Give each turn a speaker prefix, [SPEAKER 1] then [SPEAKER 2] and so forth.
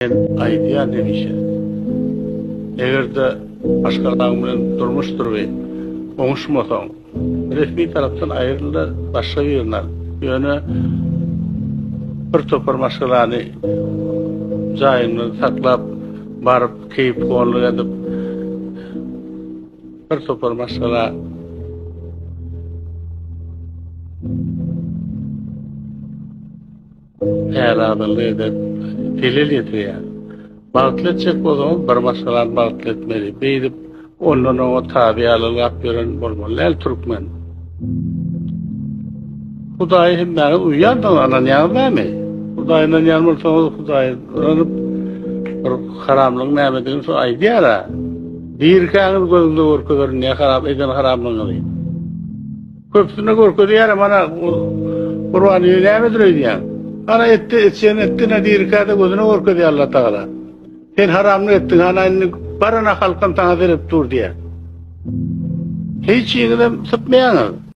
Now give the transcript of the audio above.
[SPEAKER 1] Men aýdýan hemişe. Eger-de maşgalaň bilen durmuş durby oňuşmasaň, resmi tarapdan aýryl-da başga birini al. Ýöne bir topar maşgalany jaýyňda saklap, baryp keýpihonlyk edip, bir topar maşgala Päl-adyllyk edip, zelel ýetirýär. Bagtly etjek bolsaňyz, bir maşgalany bagtly etmeli. Beýdip, ondan oňa tazy ýaly ylgap ýören bolmaly däl türkmen. Hudaýa hemmäňiz uýýandygyňyza ynanýaňyz dälmi? Hudaýa ynanýan bolsaňyz, Hudaýa ynanyp, bir haramlygyň nämedigini şo aýdýar-a. Dirikäňiz gözüňize görkezerin ne haram eden haramlygyňyzy. Köpüsine görkezýärem ana Gurbany nämedir öýdýäň? Ana etdi, etjegini etdi, ine dirikä-de gözüne görkezýär Allah Tagala. Sen haramlyk etdiň, ana indi barana halkam saňa seredip dur diýýär. Hiç ýeňizem sypmaýaňyz.